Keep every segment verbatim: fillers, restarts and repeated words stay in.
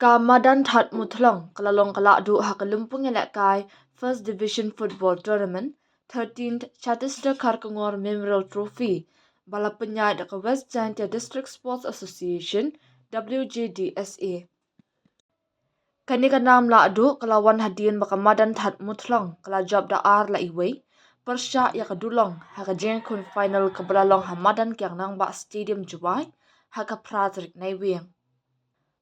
Ka madan That Muthlong ka la long ka lahduh ha ka lympung ïalehkai First Division Football Tournament, thirteenth Chhattisgarh Kharkongor Memorial Trophy, ba la pynïaid da ka West Jaintia District Sports Association, W J D S A. Kane ka nam lahduh ka la wan hadien ba ka madan That Muthlong ka la jop da ar la iwei pyrshah ïa ka Dulong ha ka jingïakhun final kaba la long ha madan Kiang Nangbah Stadium, Jowai, ha ka phra tarik Naiwieng.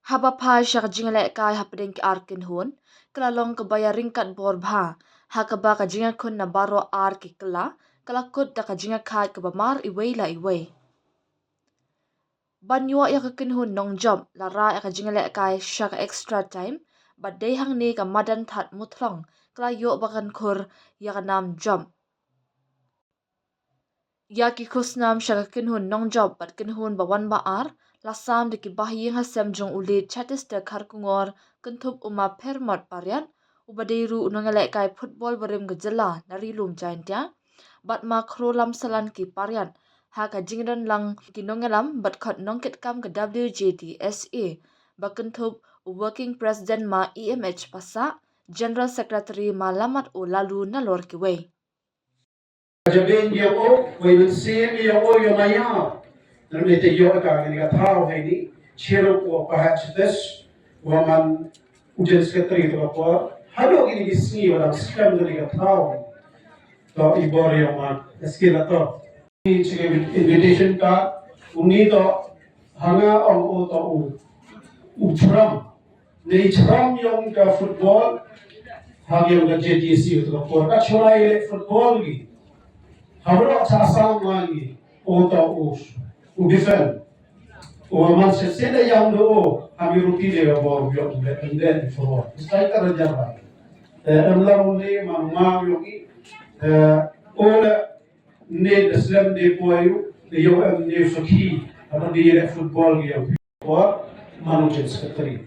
Haba phai sha ka jingïalehkai hapdeng ki ar kynhun, ka la long kaba ïaryngkat bor bha, ha kaba ka jingïakhun na baroh ar ki kylla ka la kut da ka jingïakhaid kaba mar iwei la iwei. Ban ïoh ïa ka kynhun nongjop la rah ïa ka jingïalehkai sha ka extra time, bad dei hangne ka madan That Muthlong ka la ïoh ba kan khur ïa ka nam jop. Ïa ki khusnam sha ka kynhun nongjop bad kynhun ba wan ba ar la sam da ki bahaïing hasem jong u Late Chhattisgarh Kharkongor Kynthup u Ma Pyrmot Pariat, uba dei ruh u nongïalehkai football barim ka jylla na Ri Lum Jaintia, bad Ma Khrolam Solanki Pariat, ha ka jingdon lang ki nongïalam bad khot nongkitkam ka W J D S A, ba kynthup u Working President Ma E M H Passah, General Secretary Ma Lammat O Laloo, nalor kiwei. Ka jabieng ïa u, wei mynsiem ïa u, ïa u maya. Namar te ïoh ka kane ka thaw ha ini, cheruk u pahat chetes, u man u General Secretary to ka por. Haduh kine ki sngi ba dang skhem kane ka thaw. To i bor ïa u man, eskil to. Ni chi invitation card, uni to, hanga ong u to u, u chram. Ni chram ïong ka football, ha ïong ka J D S A u to ka por. Ka chura ïa football gi. Habro cha sa ma gi. U to u, u defend. U man se se da ïong do u, ha mi ruti le ka bor ïong le, and then football. Striker raja ba. Eh, em la uni ma ma ïong i. Eh, u le ne da slem de poi u, de ïong em ne sakhi. Apa di le football gi ïong. Por, manu General Secretary.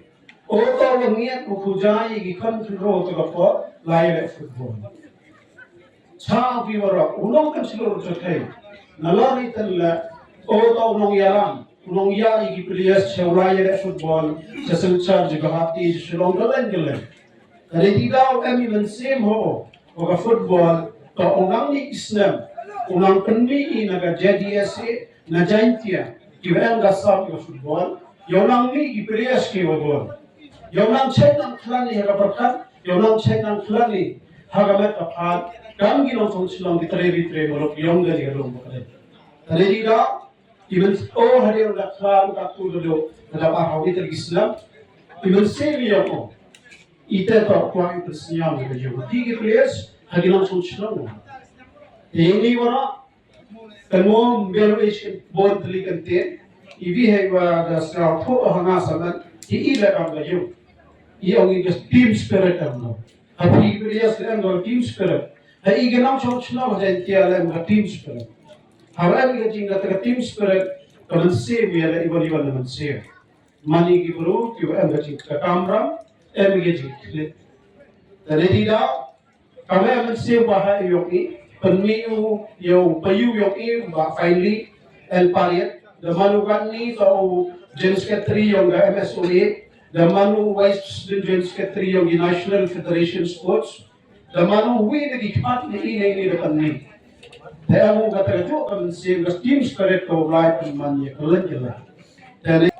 O to ïa ngiat u kujai ki kan ro to ka por, lai le football. Cha pi wara, u nong kan silo ro chakai. Na la ni tan la, o to u nongïalam, u nongïa ïa ki players cha lai le football, cha sel charge ka hati, cha long ka len ka len. Ka dei ti daw em i mynsiem ho, wa ka football, to u nang ni isnem, u nang pynmih i na ka J D S A, na Jaintia, ki wa em ka sap ka football, ïa u nang ni ki players ki wa bor. Ïa u nang check nang khlani ha ka pyrkhat, ïa u nang check nang khlani ha ka met ka phad, kam ki nongchong chnong ki tre ri tre malok ïong ka ri ka dong ka dei. Ka dei ti daw, Even o hadien da khlad ka tu da do da ba ha witer ki snam. Even se mi yo ko. Ite to kwa ite snyam da yo. Ti ki players hadien ang sun shnong. Te ni wara kan mo bel ish bon tli kan te. Ibi he wa da sra tho ha nga saman. Ti i la kam da yo. I ong i just team spirit am no. Ha phi players ka em ka team spirit. Ha i ka nongchong chnong ha Jaintia la em ka team spirit. Ha em ka jing ka team spirit ka mynsiem ïa la iwan iwan la mynsiem. Mani ki bru ki wa em ka jing ka kamram em ka jing klik. Ta ne di da ka wa mynsiem wa ha ïong i pynmih u ïa u payu ïong i ba finally el pariat da manu kan ni ta u General Secretary ïong ka M S O A da manu Vice President General Secretary ïong i National Federation Sports. Da manu wi da ki khmat ni i ni ni da kan ni. Te amu ka ta ka juk ka mynsiem ka team spirit ka wa lai pynman ïa ka len ka len. Te ne